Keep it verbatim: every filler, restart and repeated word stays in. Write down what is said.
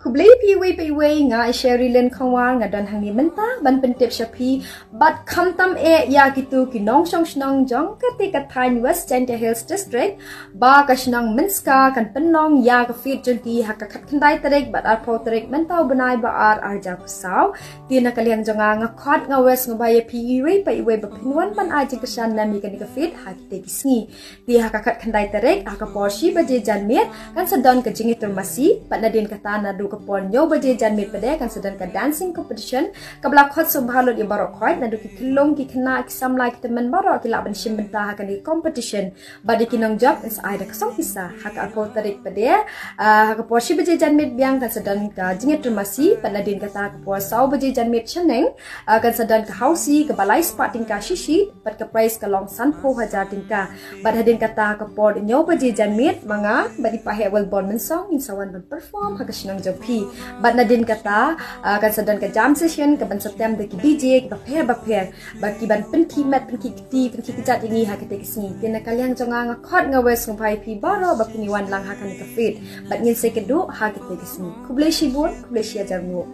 Khublei phi iwei pa iwei, nga i Sherry Lynn Khongwar nga don hangne mynta ban pyntip sha phi bad khamtam eh ïa kito ki nongshong shnong jong kata ka thaiñ West Jaintia Hills District ba ka shnong Mynska kan pynlong ïa ka fete jong ki ha ka khatkhyndai tarik bad arphew tarik mynta u bnai ba ar arhajar arphew saw. Te na ka liang jong nga, nga khot nga wes nga bai ïa phi iwei pa iwei ba phin wan ban ai jingkyrshan lem ïa kane ka fete ha kite ki sngi. Te ha ka khatkhyndai tarik ha ka por shi baje janmiet kan sa don ka jingïatyrmasi, bad nadien kata naduh ka por hynñiew baje janmiet pat kan sa don ka dancing competition kaba la khot sngewbha lut ïa baroh khoit, naduh ki khyllung, ki khynnah, ki samla, ki tymmen baroh ki lah ban shim bynta ha kane ka competition. Bad ïa ki nongjop yn sa ai da ka song pisa. Ha ka arphew tarik pat, ah, ha ka por shi baje janmiet biang kan sa don ka jingïatyrmasi, bad nadien kata ha ka por saw baje janmiet shaneng, ah, kan sa don ka housie kaba lai spah tyngka shi shi, bad ka prize ka long sanphew hajar tyngka. Bad hadien kata ha ka por hynñiew baje janmiet, ma nga bad i Paheh Wellborn Mynsong ngin sa wan ban perform ha ka shnong jong phi. Bad nadien kata, ah, kan sa don ka jam session kaban sa tem da ki D J kiba pher ba pher ba ki ban pynkhih met, pynkhih kti, pynkhih kjat ïa ngi ha kite ki sngi. Te na ka liang jong nga, nga khot nga wes nga bai ïa phi baroh ba phin ïa wan lang ha kane ka fete bad ngin sa ïakynduh ha kite ki sngi. Khublei shibun, khublei shi hajar nguh.